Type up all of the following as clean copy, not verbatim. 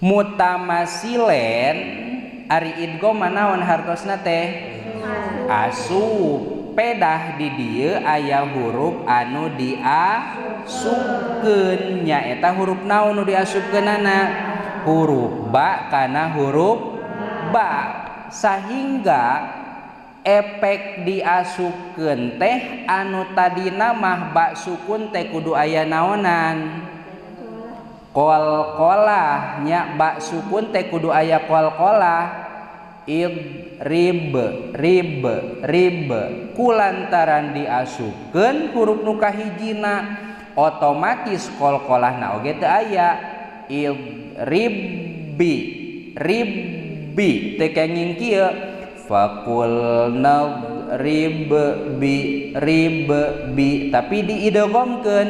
Mutamasilen ari idgham naon hartosna teh? Asup. Pedah di dieu aya huruf anu diasupkeun, nyaeta huruf naon nu diasupkeunana? Huruf ba kana huruf ba, sahingga efek diasupkeun teh anu tadina mah ba sukun teh kudu aya naonan? Qalqalah nya, ba sukun teh kudu aya qalqalah. Idrib rib rib, kulantaran diasupkeun huruf nu kahijina otomatis qalqalahna oge teu aya. Idribbi ribbi teu kenging kieu, faqul nadrib bi rib bi, tapi diidghamkeun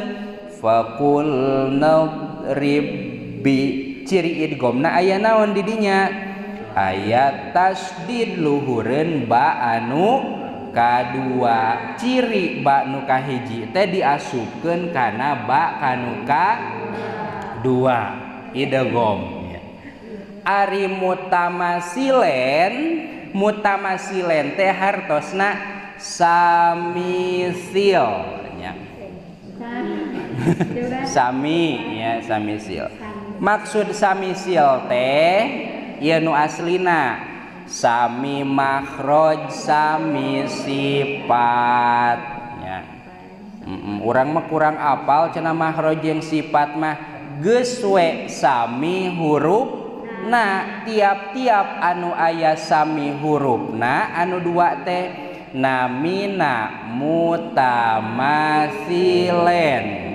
faqul nadrib bi. Ciri idghamna aya naon di dinya? Aya tasdid luhureun ba anu kadua. Ciri ba nu kahiji teh diasupkeun kana ba kanu kadua idgham. Ari mutamasilen, mutamasilen teh hartosna samisil nya. Sami ya, samisil. Maksud samisil teh ieu nu aslina sami makhraj sami sifat nya. Urang mah kurang apal cenah makhraj jeung sifat mah, geus we sami hurufna, tiap-tiap anu aya sami hurufna anu dua teh namina mutamasilen.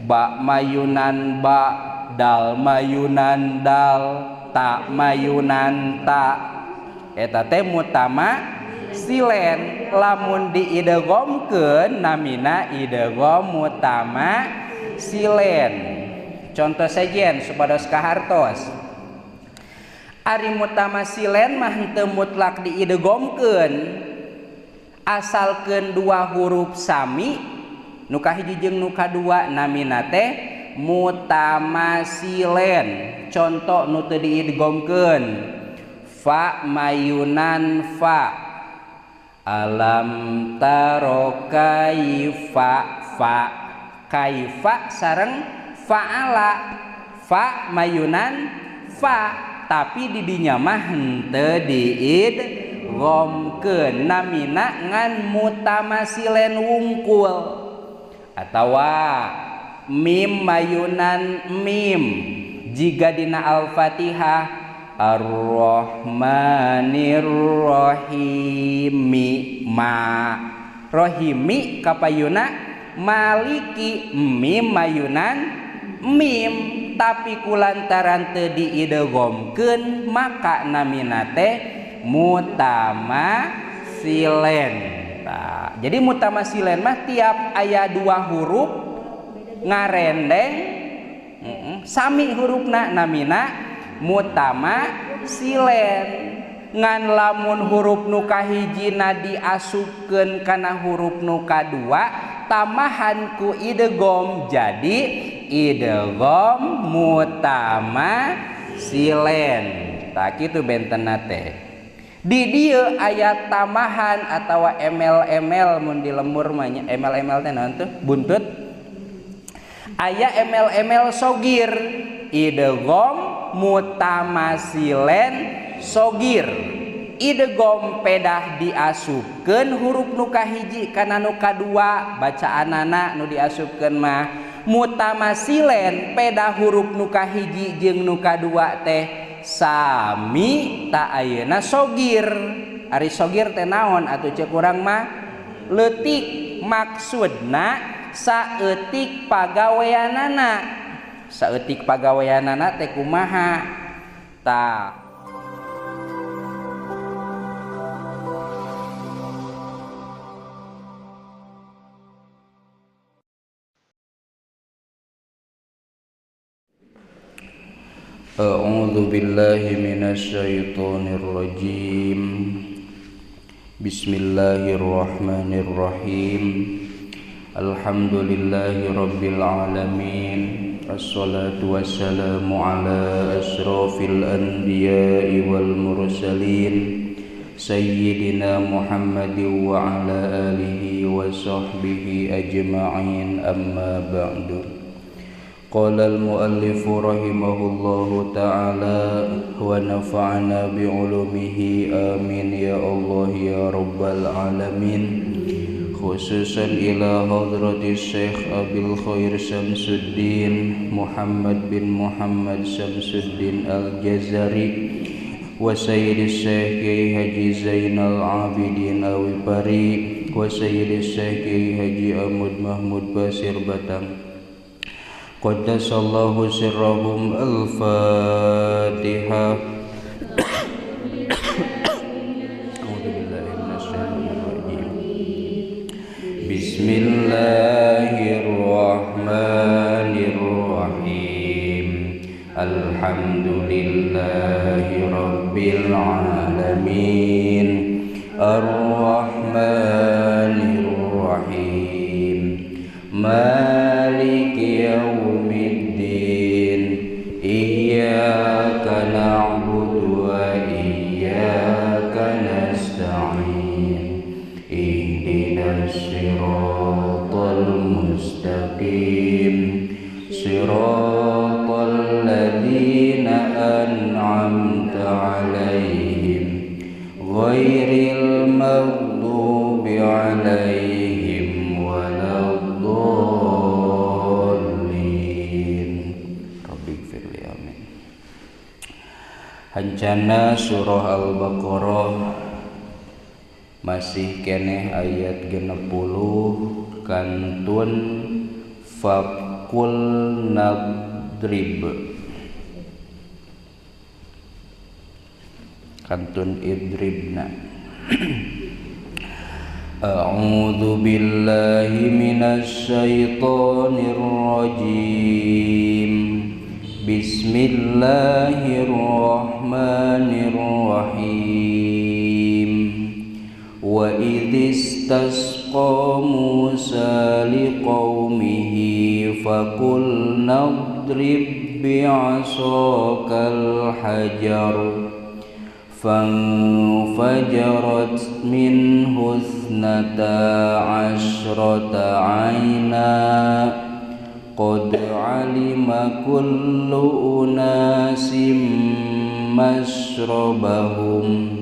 Ba mayunan ba, dal mayunan dal, ta mayunan ta, eta teh mutamasilen. Lamun diidghamkeun namina idgham mutamasilen. Contoh sejen supados kahartos. Ari mutamasilen mah henteu mutlak diidghamkeun, asalkeun dua huruf sami nu kahiji jeung nu kadua namina teh mutamasilen. Contoh nu teu diidghamkeun, fa mayunan fa, alam taro kaifa fa, kaifa sareng fa'ala, fa mayunan fa, tapi di dinya mah henteu diidghamkeun, namina ngan mutamasilen wungkul. Atawa mim mayunan mim, jiga dina Al-Fatihah Ar-Rahmanir-Rahimi ma, rohimi kapayuna maliki, mim mayunan mim, tapi kulantaran teu diidghamkeun maka namina teh mutamasilen. Nah, jadi mutamasilen mah tiap aya dua huruf ngarendeng sami hurufna namina mutamasilen. Ngan lamun huruf nu kahijina diasupkeun kana huruf nu kadua tambahan ku idgham, jadi idgham mutamasilen. Tah kitu bentenna teh. Di dieu aya tambahan atawa emel-emel mun di lemur mah nya, emel-emel teh naon tuh? Buntut. Aya emel-emel sogir, idgham mutamasilen sogir. Idgham pedah diasupkeun huruf nu kahiji kana nu kadua, bacaanana nu diasupkeun mah. Mutamasilen pedah huruf nu kahiji jeung nu kadua teh sami, ta ayeuna sogir. Ari sogir teh naon atuh ceuk urang mah? Leutik, maksudna saeutik pagaweanana. Saeutik pagaweanana teh kumaha? Tah, A'udzu billahi minasyaitonir rajim. Bismillahirrahmanirrahim. Alhamdulillahi rabbil alamin. Assalatu wassalamu ala asrafil anbiya'i wal mursalin sayyidina Muhammadin wa ala alihi wa sahbihi ajma'in, amma ba'du. Qala al-muallif rahimahullahu ta'ala wa nafa'ana bi'ulumihi, amin ya Allah ya rabbal alamin. Khususan ila hadrati Syekh Abil Khair Samsuddin Muhammad bin Muhammad Samsuddin Al-Jazari wa Sayyidi Syekh Kiai Haji Zainal Abidin Awipari wa Sayyidi Syekh Kiai Haji Ahmad Mahmud Basir Batang. Qaddasallahu sirrahum. Al-Fatihah. A'udzu billahi minasyaitonir rajim. Bismillahirrahmanirrahim. Alhamdulillahi rabbil alamin. Arrahmanir rahim. Maliki yaumiddin. Iyyaka na'budu wa iyyaka nasta'in. Ihdinas siratal mustaqim. Siratal ladzina an'amta 'alaihim ghairil maghdubi 'alaihim waladdallin. Rabbighfirli, amin. Hancana surah Al-Baqarah masih keneh ayat 60 kantun faqul nadrib, kantun idribna. A'udzu billahi minasy syaithanir rajim. Bismillahirrahmanirrahim. Wa idz istasqa Musa liqaumihi faqulna idrib bi'asakal hajar fanfajarat minhu 12 'aina qad 'alima kullu unasim mashrabahum.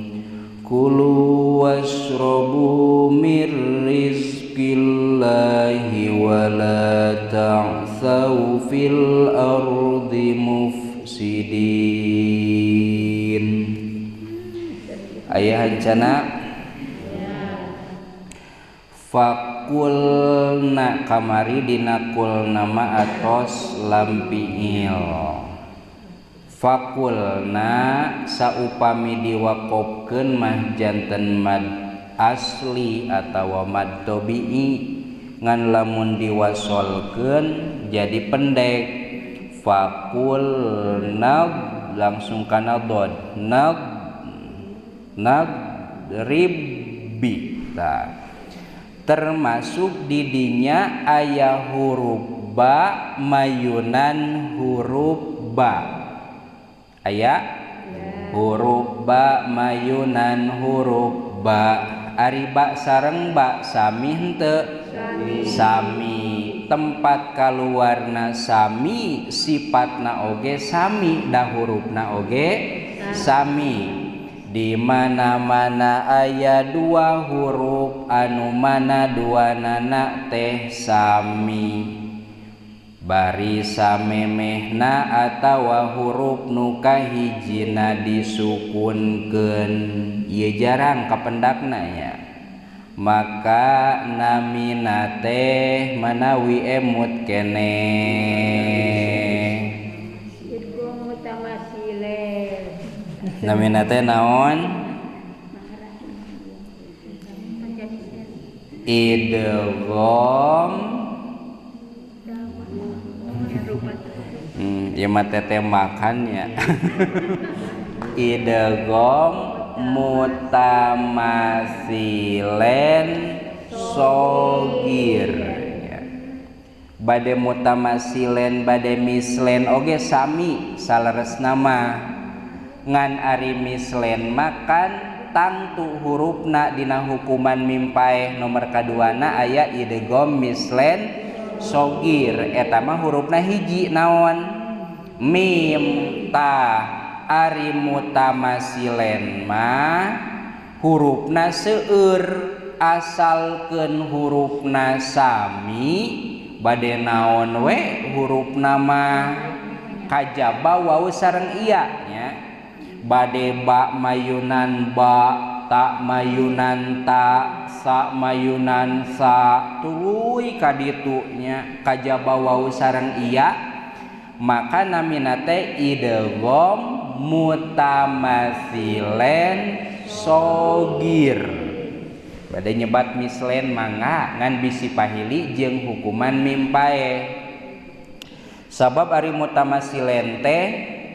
Kulu washrabu min rizqillahi wa la ta'thaw fil ardi mufsidin. Aya hancana fakulna kamari dina kulna ma atos lampiil. Fakulna saupami diwakopkeun mah janten mad asli atawa mad tabi'i, ngan lamun diwasolkeun jadi pendek. Fakulna langsung kana dod, nag nadribbi. Nah, termasuk didinya aya huruf ba mayunan huruf ba. Aya huruf ba mayunan huruf ba. Ari ba sareng ba sami henteu? Sami. Tempat kaluarna sami, sifatna oge sami, da hurufna oge sami. Di mana-mana aya dua huruf anu mana dua nana teh sami, bari samemehna atawa huruf nu kahijina disukunkeun. Ieu jarang kapendakna nya. Maka namina teh manawi emut keneh. Namina teh naon? Idgham. Ieu mah teh makannya. Idgham mutamasilen sogir. Bade mutamasilen bade mislen oge sami saleresna mah. Ngan ari mislen makan tangtu hurufna dina hukuman mim paeh nomor kaduana aya idgham mislen sogir eta mah hurufna hiji naon mim. Tah ari mutamasilen mah hurufna seueur asalkeun hurufna sami bade naon we hurufna mah kajaba wau sareng iya nya. Bade ba mayunan ba, ta mayunan ta, sa mayunan sa, tuluy ka ditu nya kajaba wau sareng iya maka namina teh idgham mutamasilen sogir. Bade nyebat mislen mangga ngan bisi pahili jeung hukuman mim paeh. Sabab ari mutamasilen teh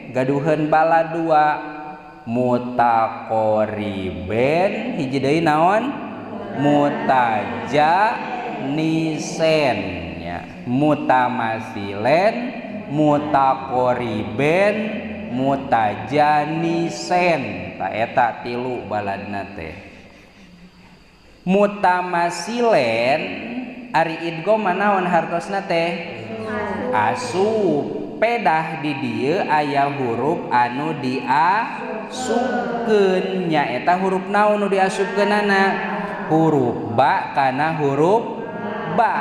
gaduheun bala dua, mutaqoriben hiji deui naon mutajanisen nya. Mutamasilen, mutaqoriben, mutajanisen ta eta tilu baladna teh. Mutamasilen ari idgham naon hartosna teh asup. Pedah di dieu aya huruf anu diasupkeun nyaeta huruf naon nu diasupkeunana huruf ba kana huruf ba,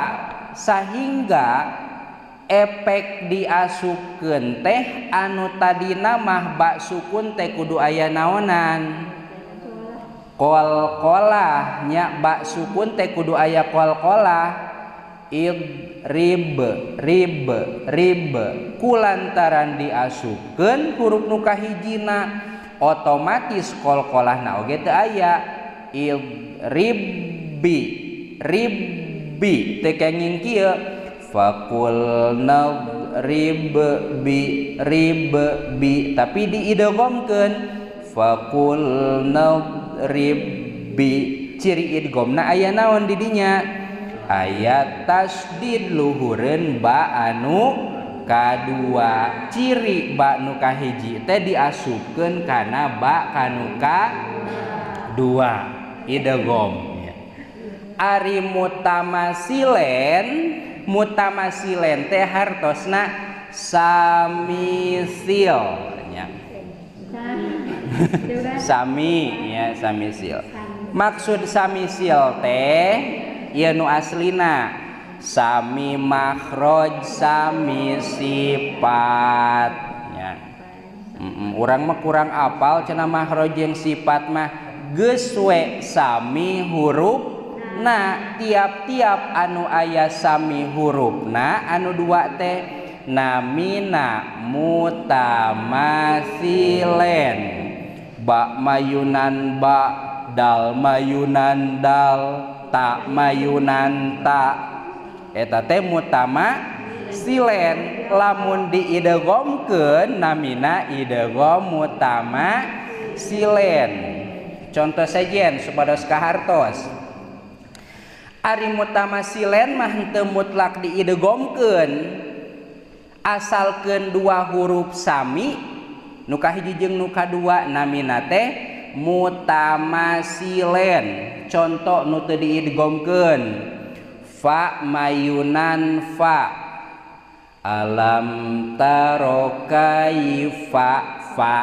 sahingga efek diasupkeun teh anu tadina mah ba sukun teh kudu aya naonan qalqalah nya, ba sukun teh kudu aya qalqalah id rib rib rib. Kulantaran diasupkeun huruf nu kahijina otomatis qalqalahna oge teu aya id ribbi ribbi teu kenging kieu faqul nadrib bi rib bi, tapi diidghamkeun faqul nadrib bi. Ciri idghamna aya naon di dinya? Aya tasdid luhureun ba anu kadua. Ciri ba nu kahiji teh diasupkeun kana ba kanu kadua idgham. Ari mutamasilen, mutamasilen teh hartosna samisil nya. Sami ya, samisil. Maksud samisil teh ieu nu aslina sami makhraj sami sifat nya. Urang mah kurang apal cenah makhraj jeung sifat mah geus we sami hurufna, tiap-tiap anu aya sami hurufna anu dua teh namina mutamasilen. Ba mayunan ba, dal mayunan dal, ta mayunan ta, eta teh mutamasilen. Lamun diidghamkeun namina idgham mutamasilen. Contoh sejen supados kahartos. Ari mutamasilen mah henteu mutlak diidghamkeun, asalkeun dua huruf sami nu kahiji jeung nu kadua namina teh mutamasilen. Contoh nu teu diidghamkeun fa mayunan fa, alam taro kaifa fa,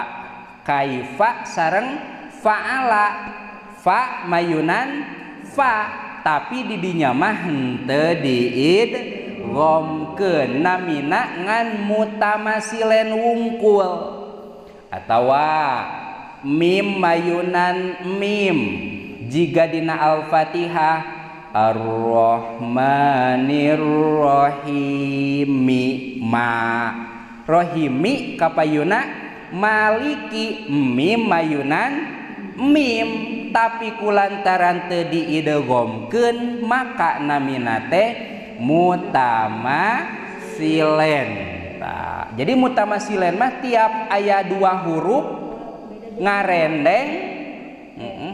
kaifa sareng fa'ala, fa mayunan fa, tapi di dinya mah henteu diidghamkeun namina ngan mutamasilen wungkul. Atawa mim mayunan mim jiga dina Al-Fatihah Ar-Rahmanir-Rahimi ma, rohimi kapayuna maliki, mim mayunan mim, tapi kulantaran teu diidghamkeun maka namina teh mutamasilen. Tah, jadi mutamasilen mah tiap aya dua huruf ngarendeng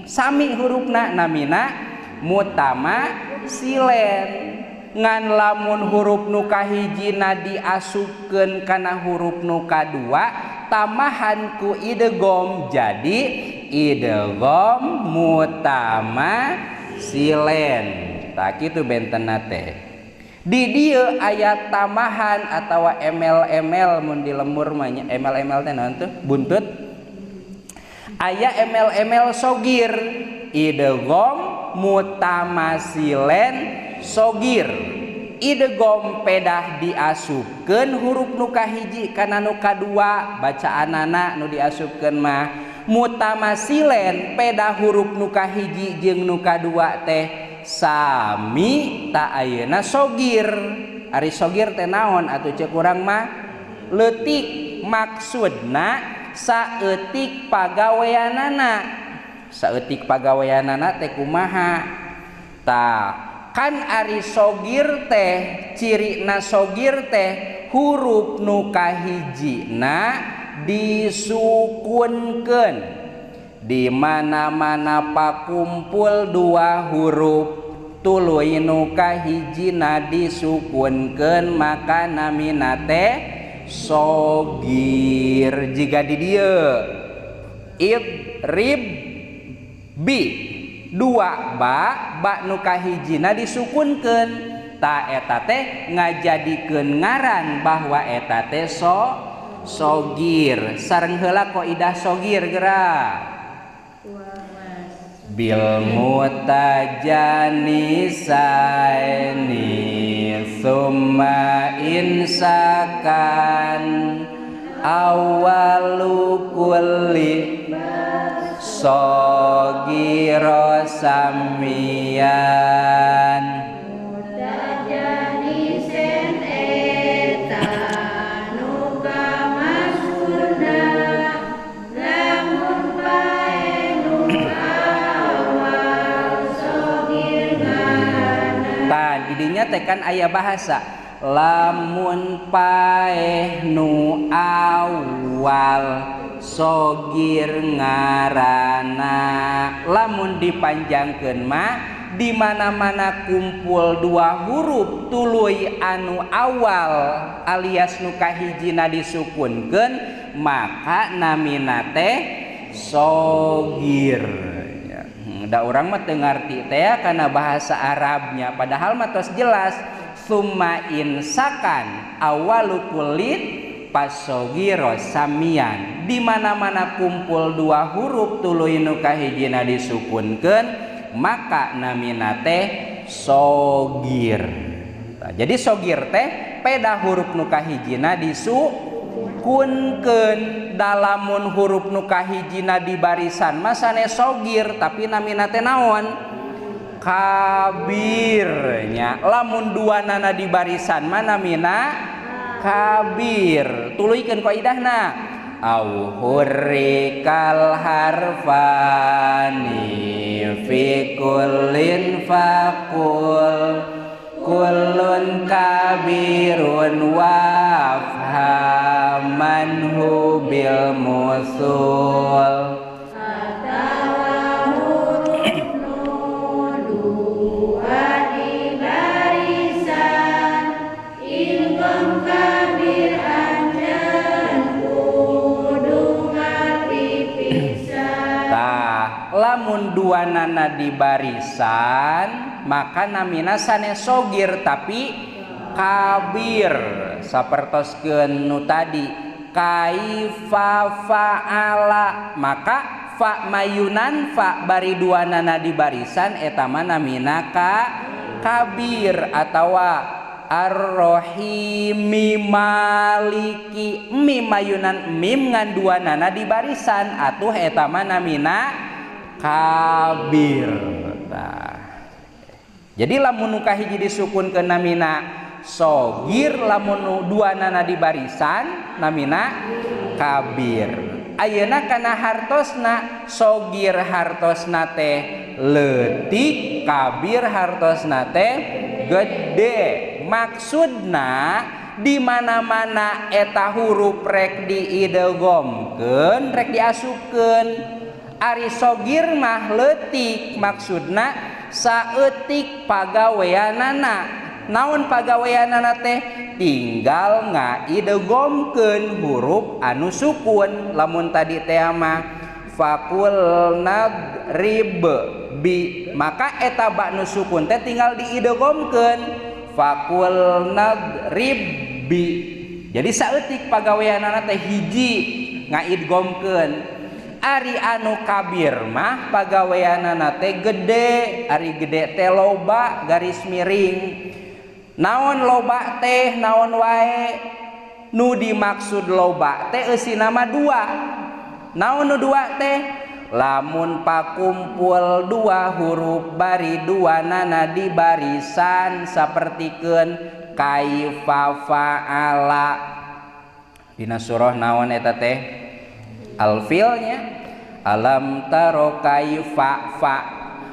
sami hurufna namina mutamasilen. Ngan lamun huruf nu kahijina diasupkeun kana huruf nu kadua tambahan ku idgham jadi idgham mutamasilen. Tah kitu bentenna teh. Di dieu aya tambahan atawa emel-emel mun di lembur mah nya emel-emel teh naon tuh buntut. Aya emel-emel sogir idgham mutamasilen sogir. Idgham pedah diasupkeun huruf nu kahiji kana nu kadua bacaanana nu diasupkeun mah mutamasilen pedah huruf nu kahiji jeung nu kadua teh sami ta ayeuna sogir. Ari sogir teh naon atuh ceuk urang mah leutik, maksudna saeutik pagaweanana. Saeutik pagaweanana teh kumaha? Tah kan ari sogir teh cirina sogir teh huruf nu kahijina disukunkeun. Di mana-mana pakumpul dua huruf tuluy nu kahijina disukunkeun maka namina teh sogir. Jiga di dieu id rib bi dua ba, ba nu kahijina disukunkeun ta eta teh ngajadikeun ngaran bahwa eta teh sogir. Sareng heula kaidah sogir geura bil mutajanisaini summa insakan awalu kulli sogiro samian mutajanisen eta nu kamasuna lamun pae nu awal sogir ngaranna. Tah didinya teh kan aya bahasa lamun paeh nu awal sogir ngaranna. Lamun dipanjangkeun mah di mana-mana kumpul dua huruf tuluy anu awal alias nu kahijina disukunkeun maka namina teh sogir. Da urang mah teu ngarti teh kana bahasa Arabnya, padahal mah tos jelas summa insakan awalu kulit pasogiro samian. Di mana-mana kumpul dua huruf tuluy nu kahijina disukunkeun maka namina teh sogir. Nah, jadi sogir teh peda huruf nu kahijina disukunkeun. Dalamun huruf nu kahijina di barisan mah sanes sogir tapi namina teh naon? Kabir nya. Lamun dua nana di barisan mah namina kabir. Tuluykeun kaidahna au hurrikal harfani fi kullin faqul kullun kabirun wafhamanhu bil musul. Atawa huruf nu dua di barisan idgham kabir anjeun kudu ngarti pisan. Tah lamun dua nana di barisan maka namina sanes sogir tapi kabir. Sapertoskeun nu tadi kaifa fa'ala maka fa mayunan fa bari dua nana di barisan eta mah namina kabir. Atawa ar-rohimi maliki mim mayunan mim ngan dua nana di barisan atuh eta mah namina kabir. Tah jadi lamun nu kahiji disukunkeun namina sogir, lamun dua nana di barisan namina kabir. Ayeuna kana hartosna sogir hartosna teh leutik, kabir hartosna teh gede. Maksudna di mana-mana eta huruf rek diidghamkeun rek diasupkeun. Ari sogir mah leutik maksudna saeutik pagaweanana. Naon pagaweanana teh? Tinggal ngaidgomkeun huruf anu sukun. Lamun tadi teh mah fakul nadrib bi, maka eta ba nu sukun teh tinggal diidgomkeun fakul nadrib bi. Jadi saeutik pagaweanana teh hiji ngaidgomkeun. Ari anu kabir mah pagaweanana teh gede, ari gede teh loba garis miring. Naon loba teh naon wae? Nu dimaksud loba teh eusina mah dua. Naon nu dua teh? Lamun pakumpul dua huruf bari dua nana di barisan sapertikeun kaifa fa'ala. Dina surah naon eta teh? Alfilnya alam taro kaifa fa.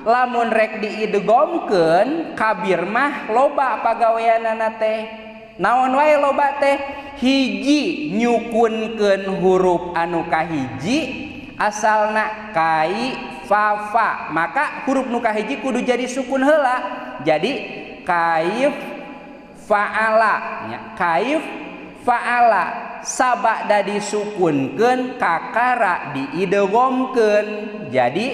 Lamun rek diidgomkeun kabir mah loba pagaweanana teh. Naon wae loba teh? Hiji nyukunkeun huruf anu kahiji asalna kai fa fa, maka huruf nu kahiji kudu jadi sukun heula. Jadi kaif fa'ala nya, kaif fa'ala sabada disukunkeun kakara diidgomkeun jadi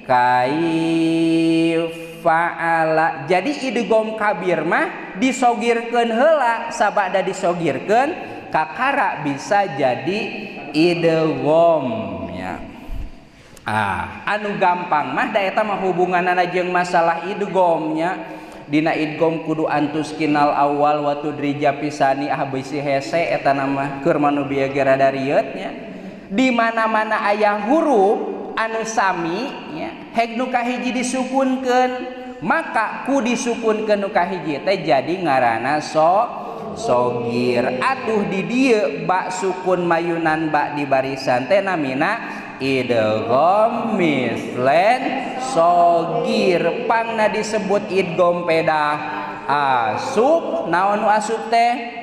kaif fa'ala. Jadi idgham kabir mah disogirkeun heula, sabada disogirkeun kakara bisa jadi idgham nya. Ah, anu gampang mah da eta mah hubunganana jeung masalah idghamnya. Dina idgham kudu antus kinal awal wa tudrija pisani ah bisi hese eta nama keur manu bieu ge rada rieut nya. Di mana-mana aya huruf anu sami nya, heg nu kahiji disukunkeun, maka ku disukunkeun nu kahiji teh jadi ngaranna sogir. Atuh di dieu ba sukun mayunan ba di barisan teh namina idgham mislen sogir. Pangna disebut idgham pedah asup. Naon nu asup teh?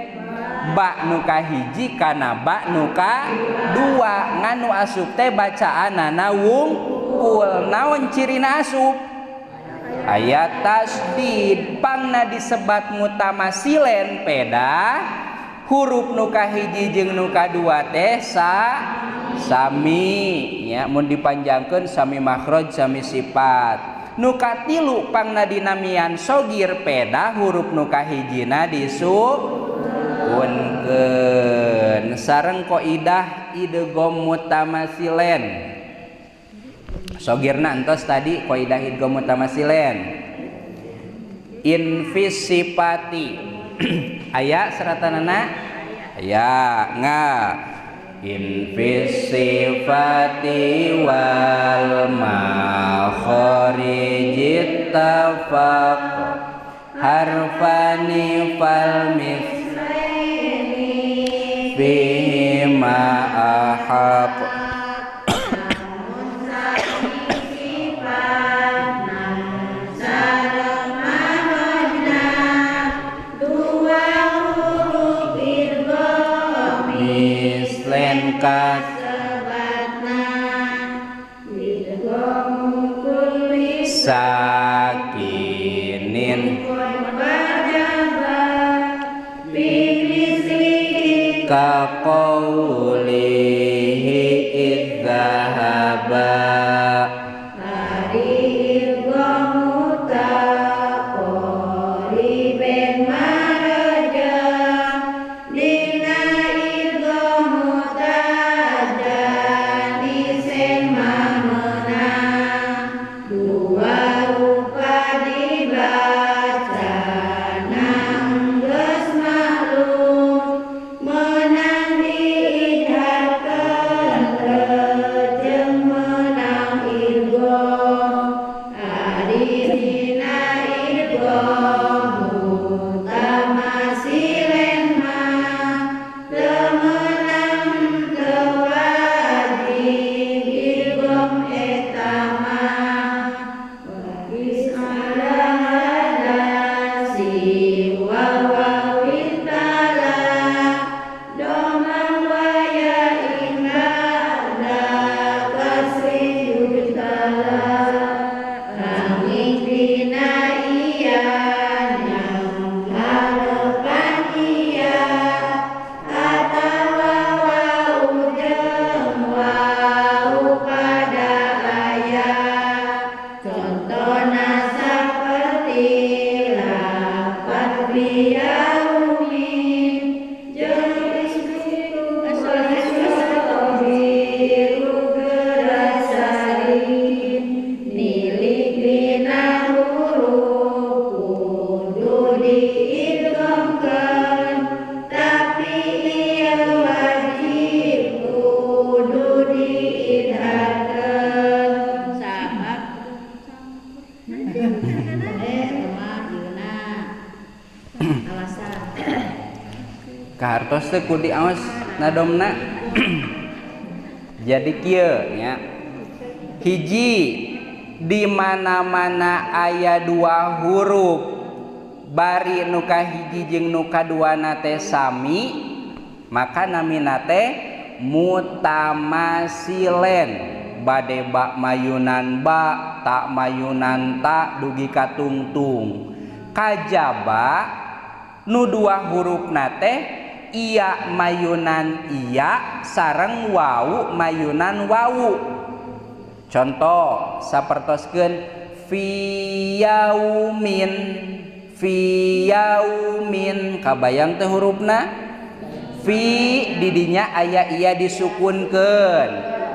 Ba nu kahiji kana ba nu kadua. Ngan nu asup teh bacaanana wungkul. Naon cirina asup? Aya tasdid. Pangna disebat mutamasilen pedah huruf nu kahiji jeung nu kadua teh sami nya, mun dipanjangkeun sami makhraj sami sifat. Nu katilu pangna dinamian sogir pedah huruf nu kahijina disukunkeun. Sareng kaidah idgham mutamasilen. Sogirna entos tadi kaidah idgham mutamasilen. Infisipati aya seratanana? Aya nga infisifati wal makharijit tafaq harfani fal mislaini bima ahaq. Sakinin kaqaulihi idzahaba Hartos teh ku diaos nadomna. Jadi kieu nya. Hiji, di mana-mana aya dua huruf bari nu kahiji jeung nu kaduana teh sami, maka namina teh mutamasilen. Bade ba mayunan ba, ta mayunan ta, dugi katungtung. Kajaba nu dua hurufna teh iya mayunan iya sareng wau mayunan wau. Contoh sapertoskeun fi yaumin, fi yaumin, kabayang teh hurufna fi didinya aya iya disukunkeun,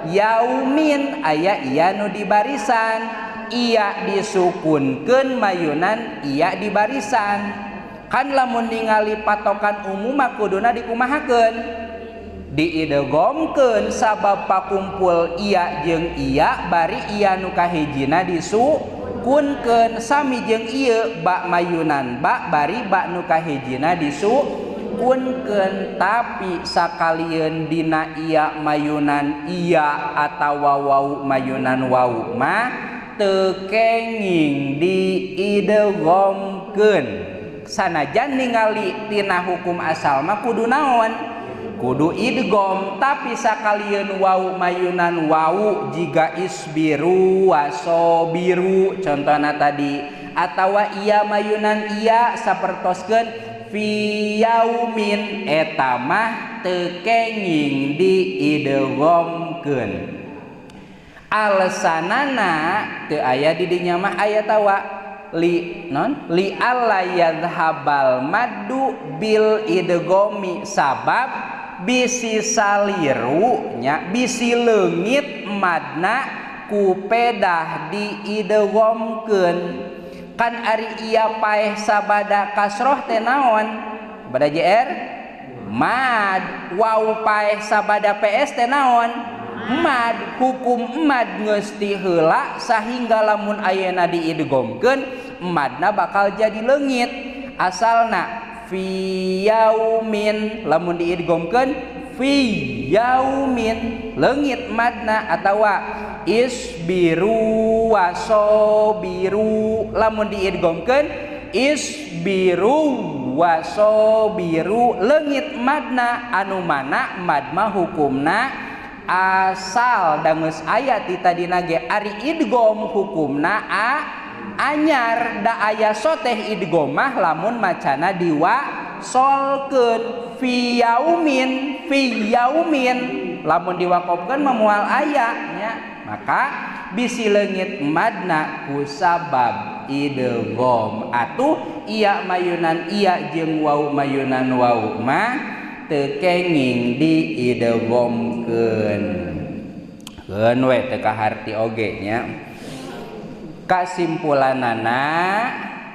yaumin aya iya nu di barisan, iya disukunkeun mayunan iya di barisan. Kan lamun ningali patokan umum mah kuduna dikumahakeun, diidghamkeun sabab pakumpul iya jeung iya bari iya nu kahijina disukunkeun, sami jeung ieu ba mayunan ba bari ba nu kahijina disukunkeun. Tapi sakalieun dina iya mayunan iya atawa wau mayunan wau mah teu kenging diidghamkeun. Sanajan ningali tina hukum asal mah kudu naon, kudu idgham, tapi sakalieun wau mayunan wau jiga isbiru wasobiru contohna tadi, atawa iya mayunan iya sapertoskeun fi yaumin, eta mah teu kenging diidghamkeun. Alasanana teu aya di dinya mah aya tawa li non li alla yadhhabal maddu bil idghami, sabab bisi saliru nya bisi leungit madna ku pedah diidghamkeun. Kan ari iya paeh sabada kasroh teh naon? Bada jr mad. Wau paeh sabada ps teh naon? Mad. Hukum mad geus ti heula sahingga lamun ayeuna diidghamkeun madna bakal jadi leungit. Asalna fi yaumin, lamun diidghamkeun fi yaumin leungit madna, atawa isbiru wasobiru, lamun diidghamkeun isbiru wasobiru leungit madna. Anu mana mad mah hukumna asal da geus aya ti tadina ge ari idgham hukumna a anyar, da aya soteh idgham mah lamun macana diwasolkeun fi yaumin, fi yaumin lamun diwakofkeun mah moal aya nya, maka bisi leungit madna ku sabab idgham. Atuh iya mayunan iya jeung wau mayunan wau mah teu kenging diidghamkeun. Keun we teu kaharti oge nya. Kasimpulanana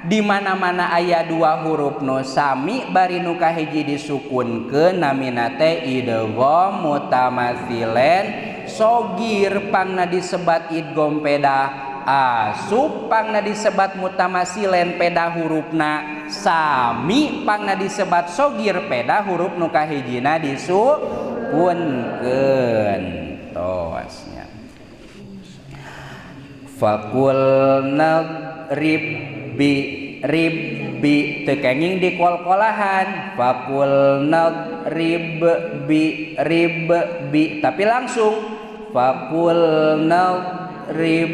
di mana-mana aya dua huruf nu sami bari nu kahiji disukunkeun namina teh idgham mutamatsilen sogir, pangna disebat idgham peda asup, pangna disebat mutamatsilen peda hurufna sami, pangna disebat sogir peda huruf nu kahijina disukunkeun. Tos nya. Fakul nagrib bi ribbi teu kenging dikol-kolahan, fakul nagrib bi rib bi, tapi langsung fakul nagrib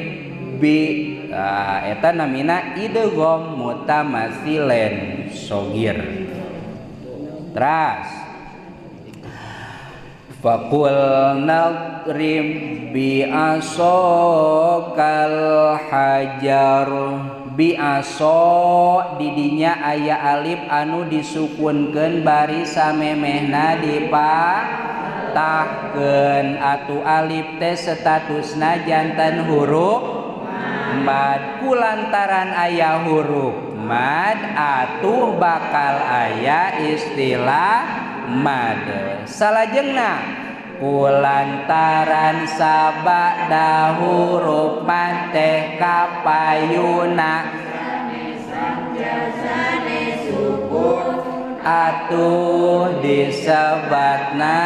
bi. Nah, eta namina idgham mutamatsilen sogir. Teras fakul nadrib bi asokal hajar, bi aso didinya aya alif anu disukunkeun bari samemehna dipatahkeun, atuh alif teh statusna janten huruf mad, kulantaran aya huruf mad atuh bakal aya istilah mad. Salajengna kulantaran sabada huruf mad teh kapayuna sanes sukun Atuh disebatna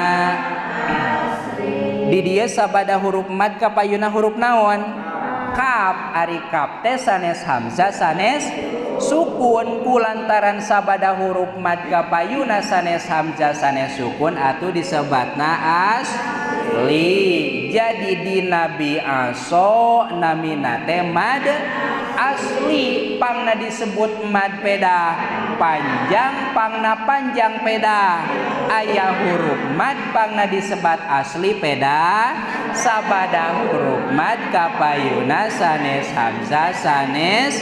asli. Di dieu sabada huruf mad kapayuna huruf naon? Kaf. Ari kaf teh sanes hamzah sanes sukun. Kulantaran sabada huruf mad kapayuna sanes hamzah sanes sukun atuh disebatna asli. Jadi di nabi aso namina teh mad asli, pangna disebut mad peda panjang, pangna panjang peda aya huruf mad pangna disebat asli peda sabada huruf mad kapayuna sanes hamzah sanes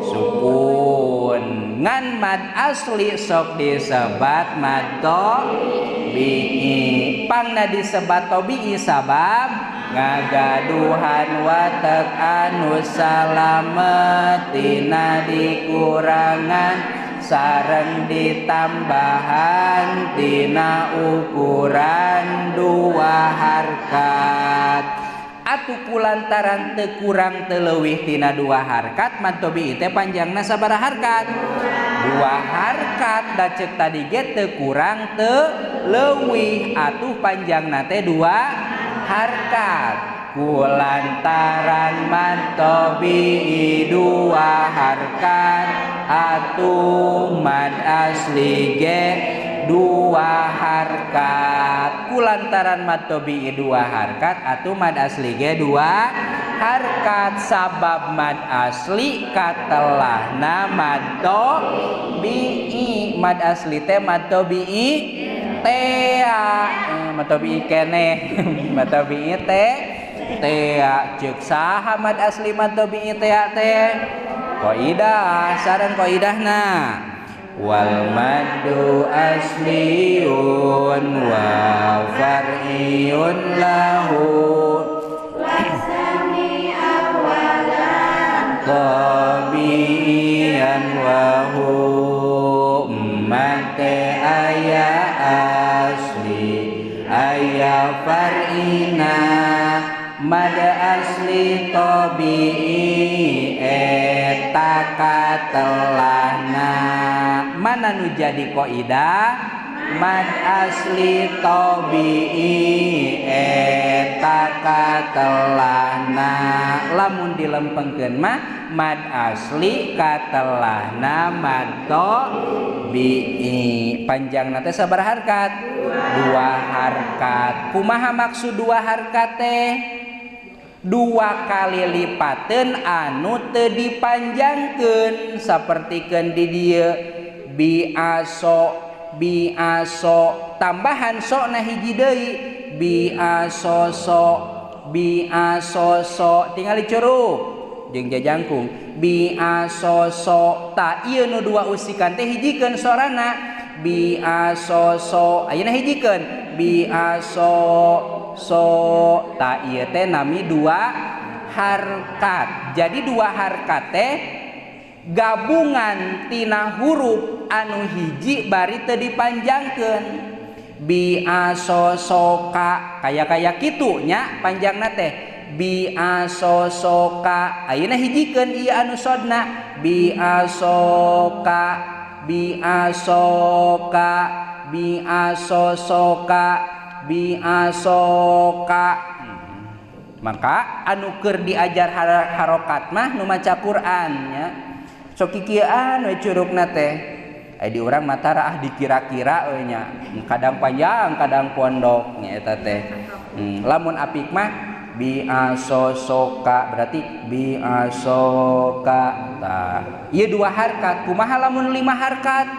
sukun. Ngan mad asli sok disebat mad tobi'i, pangna disebat tobi'i sabab ngagaduhan watek anu salamet tina dikurangan sareng ditambahan tina ukuran dua harkat. Atuh kulantaran teu kurang teu leuwih tina dua harkat mad tobi'i teh panjangna sabaraha harkat? Dua harkat. Da ceuk tadi ge teu kurang teu leuwih, atuh panjangna teh dua harkat. Kulantaran mad tobi'i dua harkat atuh mad asli ge dua harkat. Kulantaran mad tobi'i dua harkat atuh mad asli ge dua harkat. Sabab mad asli katelahna mad tobi'i. Mad asli teh mad tobi'i tea, mad tobi'i keneh mad tobi'i teh tea. Ceuk saha mad asli mad tobi'i tea teh? Kaidah sareng kaidahna wal maddu asliyun wa far'iyun lahu wasami awalan tabi'an wa hu mate aya asli aya far'ina mad asli tabi'i eta katelahna. Mana nu jadi kaidah? Mad asli tabi'i eta katelahna. Lamun dilempengkeun mah mad asli katelahna mad tabi'i. Panjangna teh sabaraha harkat? Dua harkat. Kumaha maksud dua harkat teh? Dua kali lipateun anu teu dipanjangkeun, sapertikeun di dieu bi aso bi aso, tambahan so na hiji deui bi aso so bi aso so, tingali curug jeung jajangkung bi aso so. Ta ieu nu dua usikan teh hijikeun sorana bi aso so, ayeuna hijikeun bi aso so. Ta ieu teh nami dua harkat. Jadi dua harkat teh gabungan tina huruf anu hiji bari teu dipanjangkeun. Bi aso soka kaya-kaya kitu nya panjangna teh bi aso soka. Ayeuna hijikeun ieu anu sodna bi asoka bi asoka bi aso soka bi asoka. Maka anu keur diajar harokat mah nu maca Quran nya sok kikieuan we curugna teh. Di urang mah tara ah dikira-kira we nya, kadang panjang kadang pondok nya eta teh. Lamun apik mah bi aso soka berarti bi asoka. Tah ieu dua harkat. Kumaha lamun lima harkat?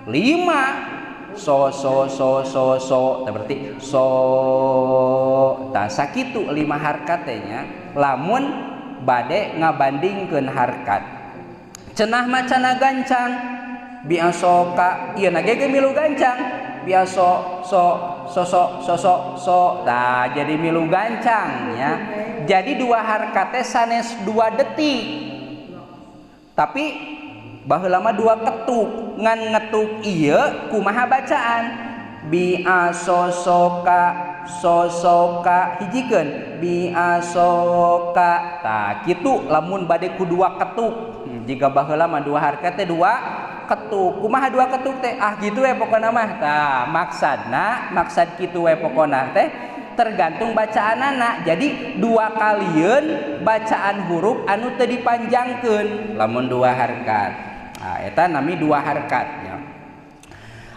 Lima so so so so so, tah berarti so. Tah sakitu lima harkat teh nya lamun bade ngabandingkeun harkat. Cenah macana gancang bi asoka, ieu na ge milu gancang bi aso so so so so so so. Tah jadi milu gancang nya. Jadi dua harkat teh sanes 2 detik, tapi baheula mah dua ketuk. Ngan ngetuk ieu kumaha bacaan bi aso soka so soka, hijikeun bi asoka. Tah kitu lamun bade ku dua ketuk. Jika baheula mah dua harkat teh dua ketuk. Kumaha dua ketuk teh? Ah gitu we pokona mah. Tah maksudna maksad kitu we pokona teh tergantung bacaanana. Jadi dua kalieun bacaan huruf anu teu dipanjangkeun lamun dua harkat. Nah, eta nami dua harkat ya.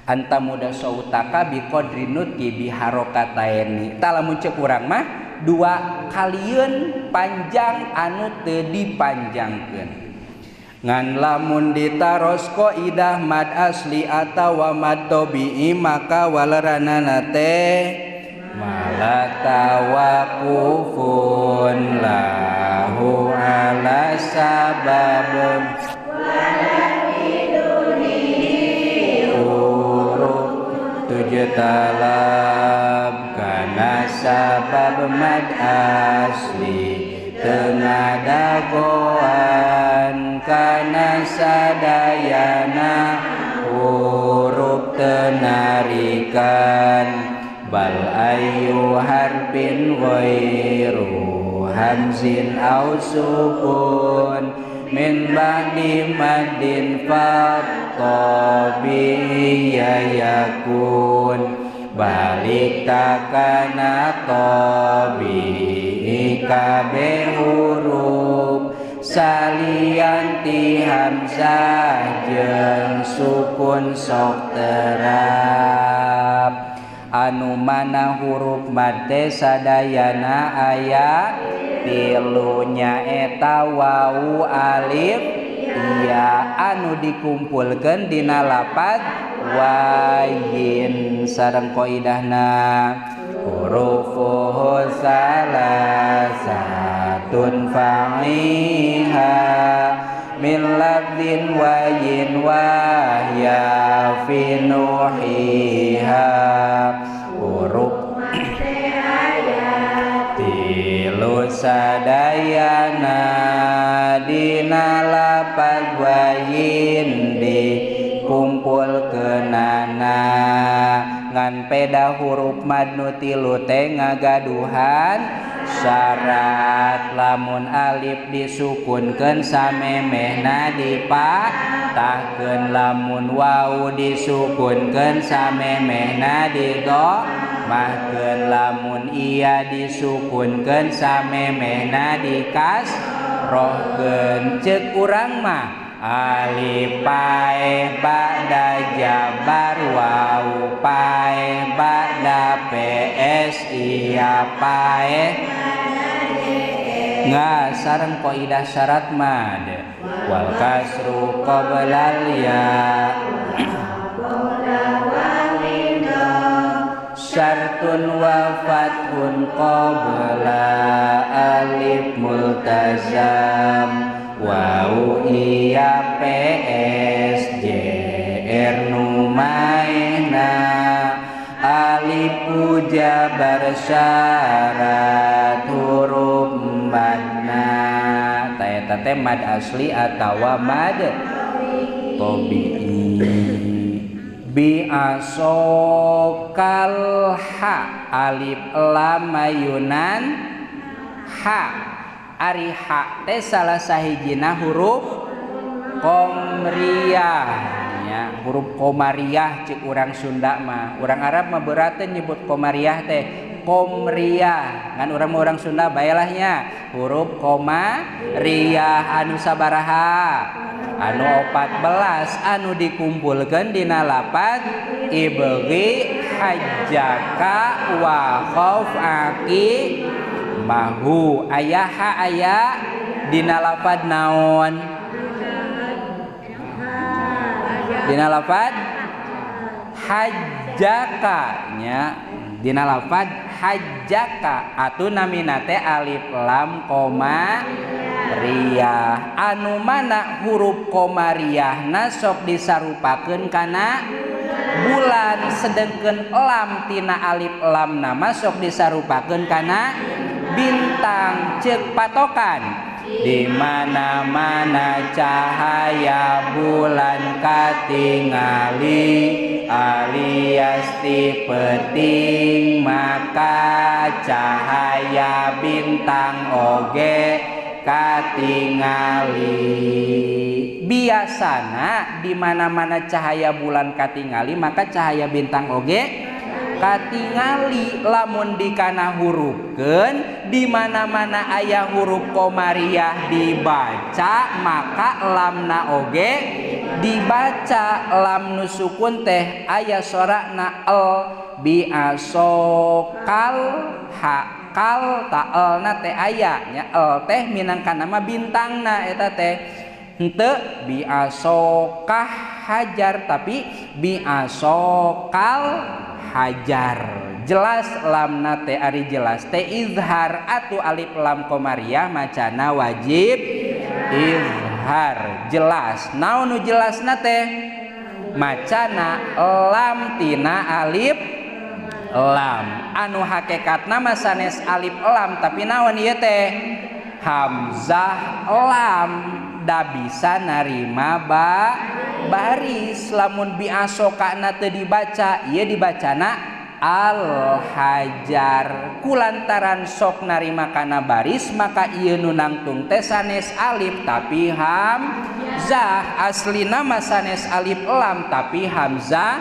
Anta muda sautaka bi qadri nutqi bi harokataini. Tah lamun ceuk urang mah dua kalieun panjang anu teu dipanjangkeun. Ngan lamun ditaros kaidah mad asli atawa mad tabi'i maka waleranana teh malatawaqufun lahu ala sababun huruf tujuh talab kana sabab mad asli tengadagoan kana sadayana huruf tenarikan bal ayu harfin ghairu hamzin au sukun min ba'di maddin fattabi'ya yakun balik takana tabi'i kabeh huruf salian ti hamzah jeung sukun sok terap anu mana huruf mad teh sadayana aya tilu nyaeta wau alif ya anu dikumpulkeun dina lapad wayin sareng kaidahna hurufuhu salasatun fa'iha min lafdin wayin wahya fi nuhiha huruf tilu sadayana dina lapad wayin dikumpulkeunana ngan peda huruf mad nu tilu teh ngagaduhan syarat lamun alif disukunkeun samemehna dipatahkeun lamun wau disukunkeun samemehna didomahkeun lamun iya disukunkeun samemehna dikasrohkeun. Ceuk urang mah alif pae ba'da jabar wau pae ba'da ps iya pae nggak sareng kaidah syarat mad wal kasru qoblal ya syartun wa fathun qabla alif multazam wau iya ps j r nu maena alif jabar syarat huruf madna. Ta eta teh mad asli atawa mad tabi'i. Bi asokal ha alif lam mayunan ha. Ari ha teh salah sahijina huruf komriyah nya, huruf komariah cek urang Sunda mah. Urang Arab mah berateun nyebut komariah teh komriyah. Ngan urang mah urang Sunda bae lah nya huruf komariah anu sabaraha? Anu 14 anu dikumpulkeun dina lapad ibghi hajjaka wa khauf aki mahu. Aya ha aya dina lapad naon? Dina lapad hajjaka nya, dina lapad hajjaka atuh namina teh alif lam koma riyah anu mana huruf komariahna sok disarupakeun kana bulan sedengkeun lam tina alif lam nama sok disarupakeun kana bintang. Ceuk patokan di mana-mana cahaya bulan katingali alias ti peuting maka cahaya bintang oge Katingali. Biasana di mana-mana cahaya bulan katingali maka cahaya bintang oge katingali. Lamun dikana hurufkeun di mana-mana aya huruf komariah dibaca maka lamna oge dibaca. Lam nu sukun teh aya sorakna el biasokal ha kal ta elna teh aya nya el teh minangka nama bintangna eta teh henteu biasokah hajar tapi biasokal hajar. Jelas lamna teh ari jelas teh izhar atuh alif lam komariah macana wajib izhar. Jelas naon nu jelasna teh macana lam tina alif lam anu hakikatna mah sanes alif lam tapi naon ieu teh hamzah lam da bisa narima ba baris. Lamun biasokana teu dibaca ieu dibacana al hajar. Kulantaran sok narima kana baris maka ieu nu nangtung teh sanes alif tapi hamzah. Aslina mah sanes alif lam tapi hamzah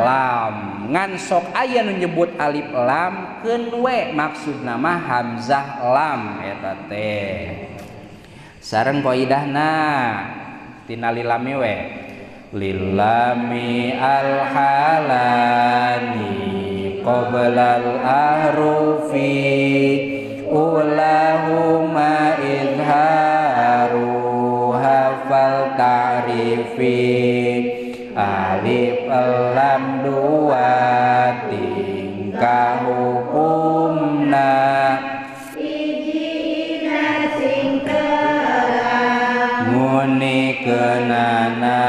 lam. Ngan sok aya nu nyebut alif lam keun we maksudna mah hamzah lam eta teh. Sareng kaidahna tina lilami we lilami alhalani qoblal ahrufi ulahuma izharu hafal ta'rifi alif lam dua tingkah hukumna nguni kenana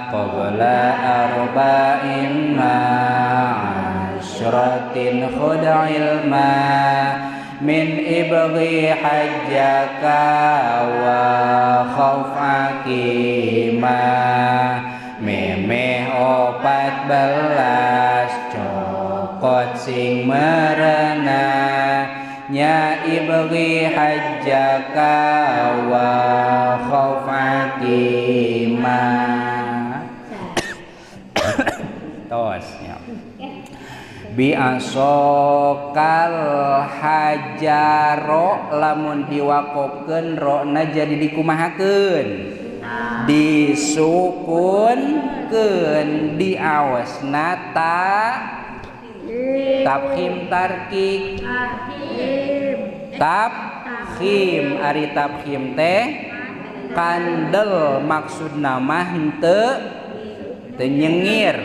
qabla arba'in ma'asyratin khud ilma min ibghi hajjaka wa khawf akima memeh 14 cokot sing merena nya ibghi hajjaka wa khauf akima. Tos ya. Biasokal hajaro lamun diwakofkeun rona jadi dikumahakeun disukunkeun diawasna ta tafkhim tarkik tafkhim. Ari tafkhim teh kandel maksudna mah henteu teu nyengir.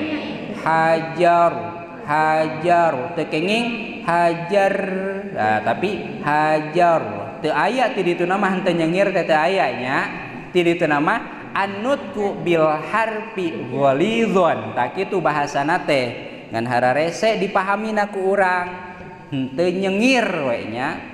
Hajar hajar teu kenging hajar. Nah, tapi hajar teu aya ti dituna mah henteu nyengir teh teu aya nya. Ti dituna mah anutku bil harfi ghalidhon. Tah kitu bahasana teh ngan hararese dipahamina ku urang henteu nyengir we nya.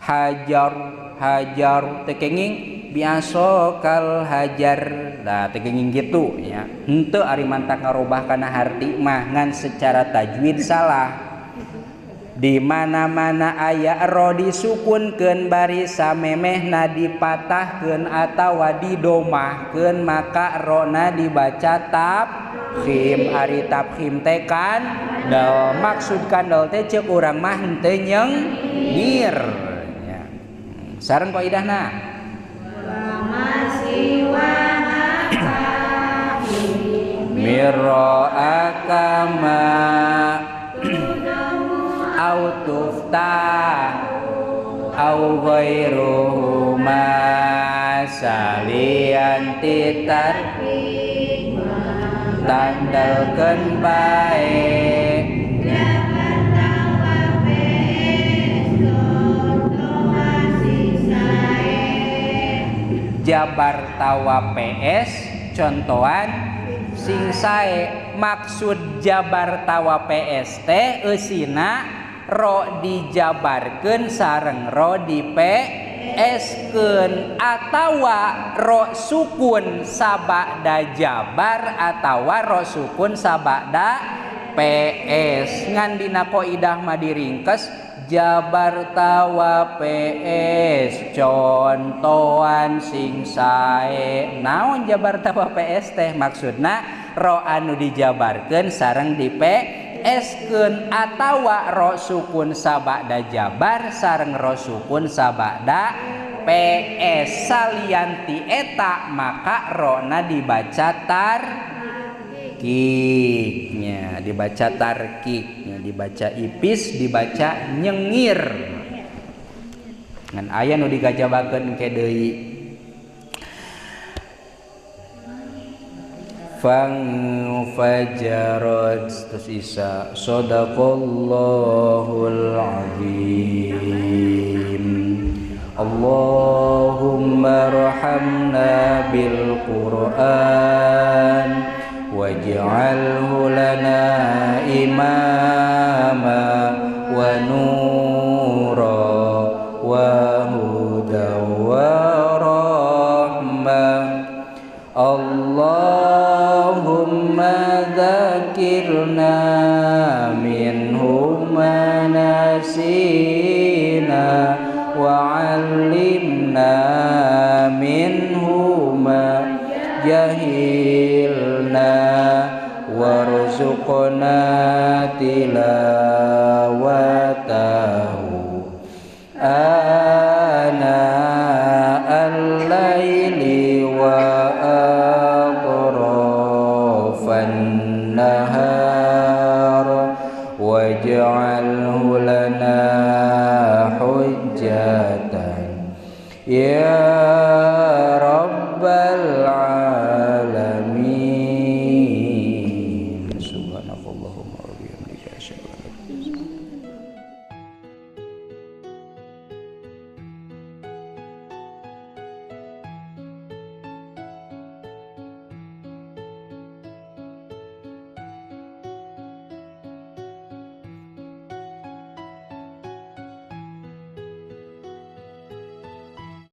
Hajar hajar teu kenging biasokal hajar. Nah teu kenging kitu nya. Henteu ari mantak ngarobah kana harti mah ngan secara tajwid salah. Di mana-mana aya ro disukunkeun bari samemehna dipatahkeun atawa didomahkeun maka rona dibaca tafkhim. Ari tafkhim teh kandel maksud kandel teh ceuk urang mah henteu nyengir nya. Sareng kaidahna miro akama au tuftah au ghairuhuma salian titar tandalkeun bae jabar tawa PS contohan sing sae. Maksud jabar tawa PS teh eusina ro dijabarkeun sareng ro di PS-keun atawa ro sukun sabada jabar atawa ro sukun sabada PS. Ngan dina kaidah mah diringkes Jabar tawa PS contohan sing sae. Naon jabar tawa PS teh maksudna ro anu dijabarkeun sareng di PS keun atawa ro sukun sabada jabar sareng ro sukun sabada PS. Salian ti eta maka rona dibaca tarkiknya, dibaca tarkiknya, dibaca ipis, dibaca nyengir. Ngan aya nu digajabakeun ke deui. Fang fajarat terus isa sadaqallahul azim. Allahumma arhamna bil Qur'an waj'alhu lana imama wa nura wa huda wa rahmah. Allahumma dzakirna minhu ma nasina wa 'allimna minhu ma jahilna warzuqna tilawatahu ana al-laili wa atrafan nahar waj'alhu lana hujjatan ya